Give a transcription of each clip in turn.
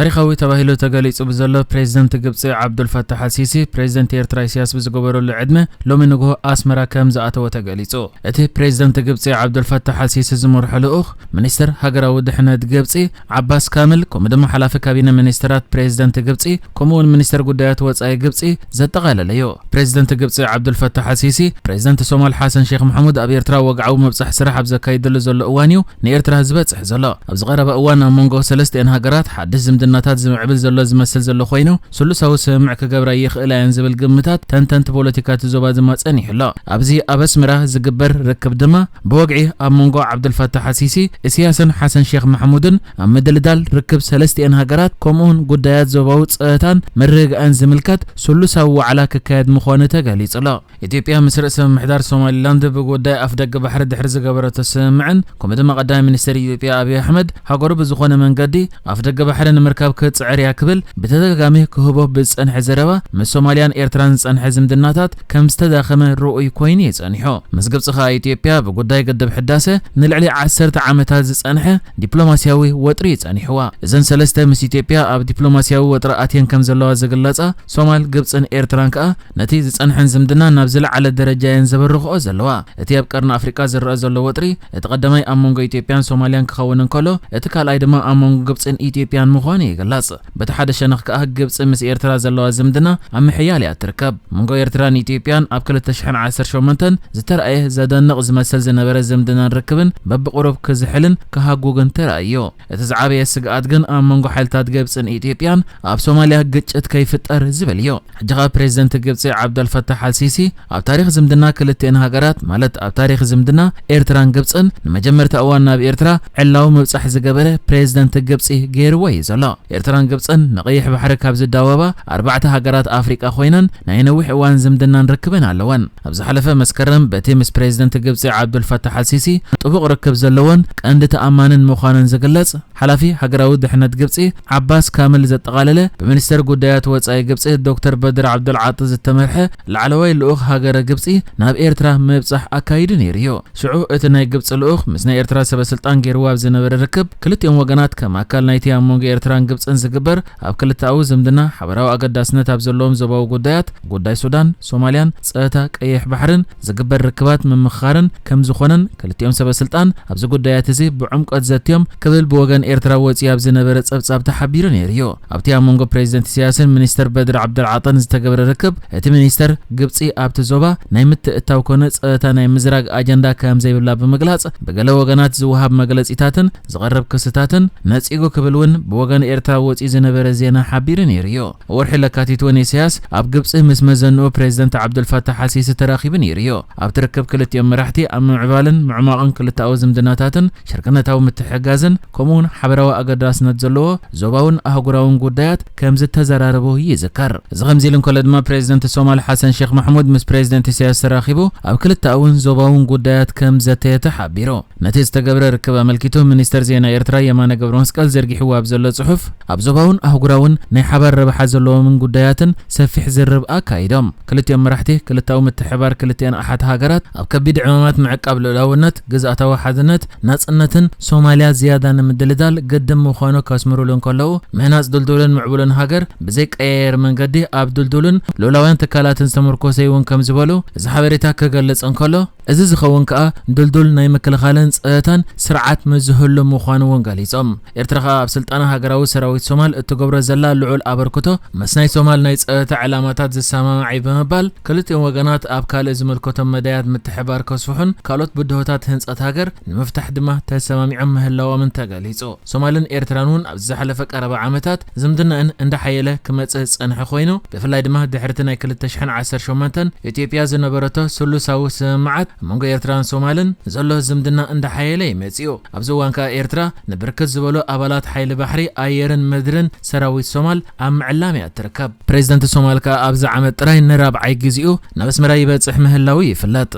ታሪኻዊ ተባሂሉ ተገሊጹ ብዘሎ ፕሬዚደንት ግብጺ ዓብዱልፈታሕ ኣልሲሲ፣ ፕሬዚደንት ኤርትራ ኢሳያስ ብዝገበረሉ ዕድመ ሎሚ ንግሆ ኣስመራ ከም ዝኣተወ ተገሊጹ። እቲ ፕሬዚደንት ግብጺ ዓብዱልፈታሕ ኣልሲሲ ዝመርሖ ልኡኽ፣ ሚኒስተር ሃገራዊ ድሕነት ግብጺ ዓባስ ካምል፣ ከምኡ ድማ ሓላፊ ካቢነ ሚኒስተራት ፕሬዚደንት ግብጺ፣ ከምኡ እውን ሚኒስተር ጉዳያት ወጻኢ ግብጺ ዘጠቓለለ እዩ። ፕሬዚደንት ግብጺ ዓብዱልፈታሕ ኣልሲሲ፣ ፕሬዚደንት ሶማል ሓሰን ሼክ መሕሙድ ኣብ ኤርትራ ወግዓዊ ምብጻሕ ስራሕ ኣብ ዘካይደሉ ዘሎ እዋን እዩ ንኤርትራ ዝበጽሕ ዘሎ። ኣብዚ ቀረባ እዋን ኣብ መንጎ ሰለስቲኤን ሃገራት ሓድሽ ዝምድናታት ዝምዕብል ዘሎ ዝመስል ዘሎ ኮይኑ፣ ስሉሳዊ ስምምዕ ክገብራ ይኽእላ እየን ዝብል ግምታት ተንተንቲ ፖለቲካ እቲ ዞባ ድማ ጸኒሑ ኣሎ። ኣብዚ ኣብ ኣስመራ ዝግበር ርክብ ድማ ብወግዒ ኣብ መንጎ ዓብዱልፈታሕ ኣልሲሲ፣ ኢሳያስን ሓሰን ሼክ መሕሙድን ኣብ ምድልዳል ርክብ ሰለስቲኤን ሃገራት ከምኡውን ጉዳያት ዞባዊ ጸጥታን ምርግጋእን ዝምልከት ስሉሳዊ ዋዕላ ክካየድ ምዃኑ ተገሊጹ ኣሎ። ኢትዮጵያ ምስ ርእሰ ምምሕዳር ሶማሊላንድ ብጉዳይ ኣፍደገ ባሕሪ ድሕሪ ዝገበረቶ ስምምዕን፣ ከምኡ ድማ ቀዳማይ ሚኒስትር ኢትዮጵያ ኣብይ ኣሕመድ ሃገሩ ብዝኾነ መንገዲ ኣፍደገ ባሕሪ ንምርካብ ክትጽዕር እያ ክብል ብተደጋጋሚ ክህቦ ብዝጸንሐ ዘረባ፣ ምስ ሶማልያን ኤርትራን ዝጸንሐ ዝምድናታት ከም ዝተዳኸመ ርኡይ ኮይኑ እዩ ጸኒሑ። ምስ ግብጺ ከኣ ኢትዮጵያ ብጉዳይ ግድብ ሕዳሰ ንልዕሊ ዓሰርተ ዓመታት ዝጸንሐ ዲፕሎማስያዊ ወጥሪ እዩ ጸኒሕዋ። እዘን ሰለስተ ምስ ኢትዮጵያ ኣብ ዲፕሎማስያዊ ወጥሪ ኣትየን ከም ዘለዋ ዝግለጻ ሶማል፣ ግብጽን ኤርትራን ከኣ ነቲ ዝጸንሐን ዝምድና ናብ ዝለዓለ ደረጃ እየን ዘበርኽኦ ዘለዋ። እቲ ኣብ ቀርኒ ኣፍሪቃ ዝረአ ዘሎ ወጥሪ፣ እቲ ቀዳማይ ኣብ መንጎ ኢትዮጵያን ሶማልያን ክኸውን እንከሎ፣ እቲ ካልኣይ ድማ ኣብ መንጎ ግብጽን ኢትዮጵያን ምዃኑ ይግለጽ። በቲ ሓደ ሸነኽ ከኣ ግብጺ ምስ ኤርትራ ዘለዋ ዝምድና ኣብ ምሕያል እያ ትርከብ። መንጎ ኤርትራን ኢትዮጵያን ኣብ ክልተ ሽሕን ዓሰርተ ሸሞንተን ዝተረኣየ ዘደንቕ ዝመስል ዝነበረ ዝምድናን ርክብን በብቑሩብ ክዝሕልን ክሃጉግን ተራእዮ። እቲ ዝዓበየ ስግኣት ግን ኣብ መንጎ ሓይልታት ግብጽን ኢትዮጵያን ኣብ ሶማልያ ግጭት ከይፍጠር ዝብል እዩ። ሕጂ ኸኣ ፕሬዚደንት ግብጺ ዓብደልፈታሕ ኣልሲሲ ኣብ ታሪኽ ዝምድና ክልቲኤን ሃገራት፣ ማለት ኣብ ታሪኽ ዝምድና ኤርትራን ግብጽን ንመጀመርታ እዋን ናብ ኤርትራ ዕላዊ ምብጻሕ ዝገበረ ፕሬዚደንት ግብጺ ገይርዎ እዩ ዘሎ። ኤርትራን ግብጽን ንቐይሕ ባሕሪ ካብ ዝዳወባ ኣርባዕተ ሃገራት ኣፍሪቃ ኮይነን ናይ ነዊሕ እዋን ዝምድናን ርክብን ኣለወን። ኣብ ዝሓለፈ መስከረም በቲ ምስ ፕሬዚደንት ግብጺ ዓብዱልፈታሕ ኣልሲሲ ጥቡቕ ርክብ ዘለዎን ቀንዲ ተኣማንን ምዃኑን ዝግለጽ ሓላፊ ሃገራዊ ድሕነት ግብጺ ዓባስ ካምል ዘጠቓለለ ብሚኒስተር ጉዳያት ወጻኢ ግብጺ ዶክተር በድር ዓብዱልዓጢ ዝተመርሐ ላዕለዋይ ልኡኽ ሃገረ ግብጺ ናብ ኤርትራ ምብጻሕ ኣካይዱ ነይሩ እዩ። ሽዑ እቲ ናይ ግብጺ ልኡኽ ምስ ናይ ኤርትራ ሰበ ስልጣን ገይርዎ ኣብ ዝነበረ ርክብ፣ ክልቲኦም ወገናት ከም ኣካል ናይቲ ኣብ መንጎ ኤርትራን ግብጽን ዝግበር ኣብ ክልተኣዊ ዝምድና ሓበራዊ ኣገዳስነት ኣብ ዘለዎም ዞባዊ ጉዳያት፣ ጉዳይ ሱዳን፣ ሶማልያን ጸጥታ ቀይሕ ባሕርን ዝግበር ርክባት ምምኽኻርን ከም ዝኾነን ክልቲኦም ሰበ ስልጣን ኣብዚ ጉዳያት እዚ ብዕምቆት ዘትዮም ክብል ብወገን ኤርትራ ወጺኡ ኣብ ዝነበረ ጸብጻብ ተሓቢሩ ነይሩ እዩ። ኣብቲ ኣብ መንጎ ፕሬዚደንት ኢሳያስን ሚኒስተር በድር ዓብደልዓጠን ዝተገብረ ርክብ፣ እቲ ሚኒስተር ግብጺ ኣብቲ ዞባ ናይ ምትእትታው ኮነ ጸጥታ ናይ ምዝራግ ኣጀንዳ ከም ዘይብላ ብምግላጽ፣ ብገለ ወገናት ዝወሃብ መግለጺታትን ዝቐርብ ክስታትን ነጺጉ ክብል እውን ብወገን ኤርትራ ወጺኡ ዝነበረ ዜና ሓቢሩ ነይሩ እዩ። ወርሒ ለካቲት እውን ኢሳያስ ኣብ ግብጺ ምስ መዘንኡ ፕሬዚደንት ዓብዱልፋታሕ ኣልሲሲ ተራኺቡ ነይሩ እዩ። ኣብቲ ርክብ ክልቲኦም መራሕቲ ኣብ ምምዕባልን ምዕሟቕን ክልተኣዊ ዝምድናታትን ሽርክነታዊ ምትሕግጋዝን ከምኡውን ሓበራዊ ኣገዳስነት ዘለዎ ዞባውን ኣህጉራውን ጉዳያት ከም ዝተዘራረቡ ይዝከር። እዚ ከምዚ ኢሉ እንከሎ ድማ ፕሬዚደንት ሶማል ሓሰን ሼክ ማሕሙድ ምስ ፕሬዚደንት ኢሳያስ ተራኺቡ ኣብ ክልተኣውን ዞባውን ጉዳያት ከም ዘተየ ተሓቢሩ። ነቲ ዝተገብረ ርክብ ኣመልኪቱ ሚኒስተር ዜና ኤርትራ የማነ ገብረመስቀል ዘርጊሕዎ ኣብ ዘሎ ጽሑፍ፣ ኣብ ዞባውን ኣህጉራውን ናይ ሓባር ረብሓ ዘለዎምን ጉዳያትን ሰፊሕ ዝርርብ ኣካይዶም። ክልቲኦም መራሕቲ ክልታዊ ምትሕባር ክልቲኣን ኣሓት ሃገራት ኣብ ከቢድ ዕማማት ምዕቃብ ልኡላውነት፣ ግዝኣታዊ ሓድነት፣ ናጽነትን ሶማልያ ዝያዳ ንምድልዳል ግድን ምዃኑ ከስምሩሉ እንከለዉ፣ ምህናጽ ድልዱልን ምዕቡልን ሃገር ብዘይቀያየር መንገዲ ኣብ ድልዱልን ልኡላውያን ትካላትን ዝተመርኮሰ እውን ከም ዝበሉ እዚ ሓበሬታ ክገልጽ እንከሎ፣ እዚ ዝኸውን ከኣ ድልዱል ናይ ምክልኻልን ጸጥታን ስርዓት ምስ ዝህሉ ምዃኑ እውን ገሊጾም። ኤርትራ ከኣ ኣብ ስልጣና ሃገራዊ ሰራዊት ሶማል እትገብሮ ዘላ ልዑል ኣበርክቶ ምስ ናይ ሶማል ናይ ጸጥታ ዕላማታት ዝሰማማዕ እዩ ብምባል፣ ክልቲኦም ወገናት ኣብ ካልእ ዝምልከቶም መዳያት ምትሕባር ከስፍሑን ካልኦት ብድሆታት ህንጸት ሃገር ንምፍታሕ ድማ ተሰማሚዖም ምህላዎምን ተገሊጹ። ሶማልን ኤርትራን እውን ኣብዚ ዝሓለፈ ቀረባ ዓመታት ዝምድናኣን እንዳሓየለ ክመጽእ ዝጸንሐ ኮይኑ፣ ብፍላይ ድማ ድሕርቲ ናይ ክልተ ሽሕን ዓሰርተ ሸሞንተን ኢትዮጵያ ዝነበረቶ ስሉሳዊ ስምምዓት ኣብ መንጎ ኤርትራን ሶማልን ዘሎ ዝምድና እንዳሓየለ እዩ መጺኡ። ኣብዚ እዋን ከኣ ኤርትራ ንብርክት ዝበሉ ኣባላት ሓይሊ ባሕሪ፣ ኣየርን ምድርን ሰራዊት ሶማል ኣብ ምዕላም እያ ትርከብ። ፕሬዚደንት ሶማል ከኣ ኣብዚ ዓመት ጥራይ ንራብዓይ ግዜኡ ናብ ኣስመራ ይበጽሕ ምህላዉ ይፍለጥ።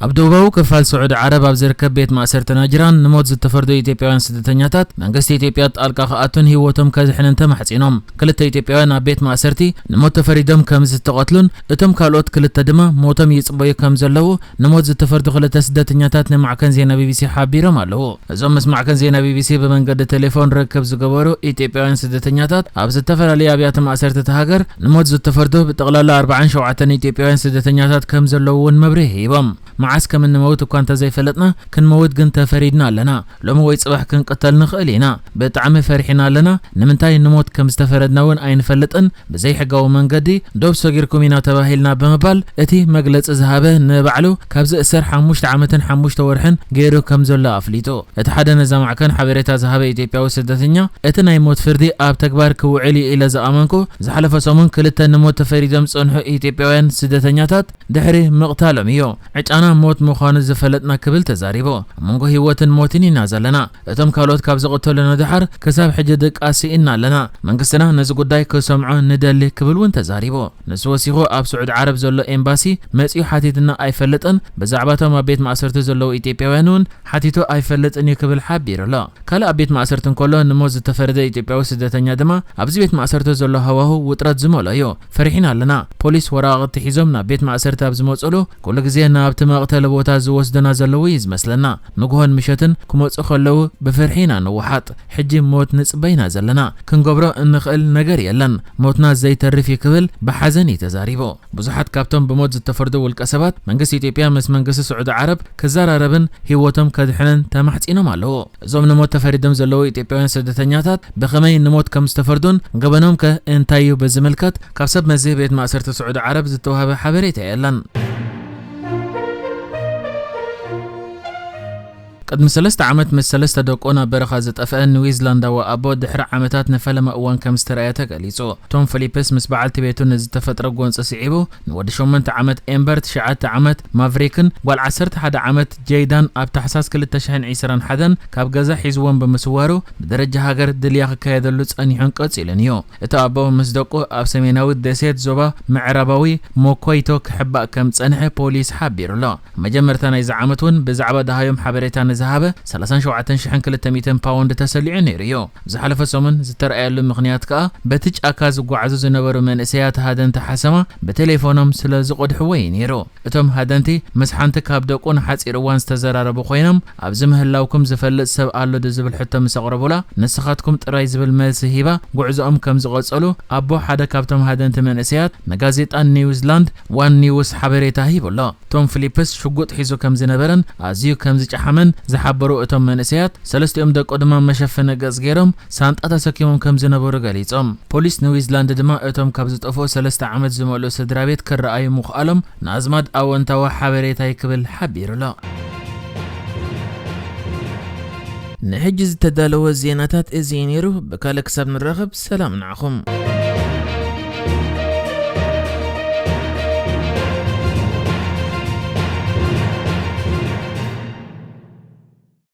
ኣብ ደቡባዊ ክፋል ስዑዲ ዓረብ ኣብ ዝርከብ ቤት ማእሰርቲ ናጅራን ንሞት ዝተፈርዱ ኢትዮጵያውያን ስደተኛታት መንግስቲ ኢትዮጵያ ጣልቃ ክኣቱን ህይወቶም ከድሕንን ተማሕጺኖም። ክልተ ኢትዮጵያውያን ኣብ ቤት ማእሰርቲ ንሞት ተፈሪዶም ከም ዝተቐትሉን እቶም ካልኦት ክልተ ድማ ሞቶም ይጽበዩ ከም ዘለዉ ንሞት ዝተፈርዱ ክልተ ስደተኛታት ንማዕከን ዜና ቢቢሲ ሓቢሮም ኣለዉ። እዞም ምስ ማዕከን ዜና ቢቢሲ ብመንገዲ ቴሌፎን ርክብ ዝገበሩ ኢትዮጵያውያን ስደተኛታት ኣብ ዝተፈላለዩ ኣብያተ ማእሰርቲ እታ ሃገር ንሞት ዝተፈርዱ ብጠቕላላ ኣርባዓን ሸውዓተን ኢትዮጵያውያን ስደተኛታት ከም ዘለዉ እውን መብርሂ ሂቦም። መዓስ ከም እንመውት እኳ እንተዘይፈለጥና ክንመውት ግን ተፈሪድና ኣለና። ሎሚ ወይ ጽባሕ ክንቅተል ንኽእል ኢና። ብጣዕሚ ፈሪሕና ኣለና። ንምንታይ ንሞት ከም ዝተፈረድና እውን ኣይንፈልጥን። ብዘይሕጋዊ መንገዲ ዶብ ሰጊርኩም ኢና ተባሂልና ብምባል እቲ መግለጺ ዝሃበ ንባዕሉ ካብ ዝእሰር ሓሙሽተ ዓመትን ሓሙሽተ ወርሕን ገይሩ ከም ዘሎ ኣፍሊጡ። እቲ ሓደ ነዛ ማዕከን ሓበሬታ ዝሃበ ኢትዮጵያዊ ስደተኛ እቲ ናይ ሞት ፍርዲ ኣብ ተግባር ክውዕል እዩ ኢለ ዝኣመንኩ ዝሓለፈ ሰሙን ክልተ ንሞት ተፈሪዶም ዝጸንሑ ኢትዮጵያውያን ስደተኛታት ድሕሪ ምቕታሎም እዩ። ዕጫና ሞት ምዃኑ ዝፈለጥና ክብል ተዛሪቡ። ኣብ መንጎ ህይወትን ሞትን ኢና ዘለና። እቶም ካልኦት ካብ ዝቕተሉ ንድሓር ክሳብ ሕጂ ድቃስ ስኢንና ኣለና። መንግስትና ነዚ ጉዳይ ክሰምዖ ንደሊ ክብል እውን ተዛሪቡ። ንሱ ወሲኹ ኣብ ስዑዲ ዓረብ ዘሎ ኤምባሲ መጺኡ ሓቲትና ኣይፈልጥን። ብዛዕባቶም ኣብ ቤት ማእሰርቲ ዘለዉ ኢትዮጵያውያን እውን ሓቲቱ ኣይፈልጥን እዩ ክብል ሓቢሩ ኣሎ። ካልእ ኣብ ቤት ማእሰርቲ እንከሎ ንሞት ዝተፈረደ ኢትዮጵያዊ ስደተኛ ድማ ኣብዚ ቤት ማእሰርቲ ዘሎ ሃዋሁ ውጥረት ዝመልኦ እዩ። ፈሪሒና ኣለና። ፖሊስ ወረቓቕቲ ሒዞም ናብ ቤት ማእሰርቲ ኣብ ዝመጽሉ ኩሉ ግዜ ናብቲ መቕተሊ ቦታ ዝወስዱና ዘለዉ እዩ ዝመስለና። ንግሆን ምሸትን ክመጹ ከለዉ ብፍርሒ ኢና ንወሓጥ። ሕጂ ሞት ንጽበይና ዘለና። ክንገብሮ እንኽእል ነገር የለን። ሞትና ዘይተርፍ እዩ ክብል ብሓዘን እዩ ተዛሪቡ። ብዙሓት ካብቶም ብሞት ዝተፈርዱ ውልቀ ሰባት መንግስቲ ኢትዮጵያ ምስ መንግስቲ ስዑዲ ዓረብ ክዘራረብን ህይወቶም ከድሕንን ተማሕጺኖም ኣለዉ። እዞም ንሞት ተፈሪዶም ዘለዉ ኢትዮጵያውያን ስደተኛታት ብኸመይ ንሞት ከም ዝተፈርዱን ገበኖም ከ እንታይ እዩ ብዝምልከት ካብ ሰብ መዚ ቤት ማእሰርቲ ስዑዲ ዓረብ ዝተዋህበ ሓበሬታ የለን። ቅድሚ ሰለስተ ዓመት ምስ ሰለስተ ደቁ ናብ በረኻ ዝጠፍአ ኒውዚላንዳዊ ኣቦ ድሕሪ ዓመታት ንፈለማ እዋን ከም ዝተረኣየ ተገሊጹ። ቶም ፊሊፕስ ምስ በዓልቲ ቤቱ ንዝተፈጥረ ጎንጺ ስዒቡ ንወዲ ሸሞንተ ዓመት ኤምበር፣ ትሽዓተ ዓመት ማቭሪክን ጓል ዓሰርተ ሓደ ዓመት ጄይዳን ኣብ ታሕሳስ ክልተ ሽሕን ዕስራን ሓደን ካብ ገዛ ሒዝዎም ብምስዋሩ ብደረጃ ሃገር ድልያ ክካየደሉ ጸኒሑን ቀጺሉን እዩ። እቲ ኣቦ ምስ ደቁ ኣብ ሰሜናዊ ደሴት ዞባ ምዕራባዊ ሞኮይቶ ክሕባእ ከም ጸንሐ ፖሊስ ሓቢሩ ኣሎ። መጀመርታ ናይዚ ዓመት እውን ብዛዕባ ደሃዮም ሓበሬታ ንዝሃበ ሰላሳን ሸውዓተን ሽሕን ክልተ ሚእትን ፓውንድ ተሰሊዑ ነይሩ እዩ። ዝሓለፈ ሰሙን ዝተረኣየሉ ምኽንያት ከኣ በቲ ጫካ ዝጓዓዙ ዝነበሩ መንእሰያት ሃደንቲ ሓሰማ ብቴሌፎኖም ስለ ዝቐድሕዎ እዩ ነይሩ። እቶም ሃደንቲ ምስ ሓንቲ ካብ ደቁ ንሓጺር እዋን ዝተዘራረቡ ኮይኖም፣ ኣብዚ ምህላውኩም ዝፈልጥ ሰብ ኣሎ ዶ ዝብል ሕቶ ምስ ኣቕረቡላ፣ ንስኻትኩም ጥራይ ዝብል መልሲ ሂባ ጉዕዞኦም ከም ዝቐጸሉ ኣቦ ሓደ ካብቶም ሃደንቲ መንእሰያት ንጋዜጣ ኒውዚላንድ ዋን ኒውስ ሓበሬታ ሂቡ ኣሎ። ቶም ፊሊፕስ ሽጉጥ ሒዙ ከም ዝነበረን ኣዝዩ ከም ዝጨሓመን ዝሓበሩ እቶም መንእሰያት፣ ሰለስቲኦም ደቁ ድማ መሸፈኒ ገጽ ገይሮም ሳንጣ ተሰኪሞም ከም ዝነበሩ ገሊጾም። ፖሊስ ኒውዚላንድ ድማ እቶም ካብ ዝጠፍኡ ሰለስተ ዓመት ዝመልኡ ስድራ ቤት ክረኣዩ ምኽኣሎም ንኣዝማድ ኣወንታዊ ሓበሬታይ ክብል ሓቢሩ ኣሎ። ንሕጂ ዝተዳለወ ዜናታት እዚ እዩ ነይሩ። ብካልእ ክሳብ ንራኸብ ሰላም ንዓኹም።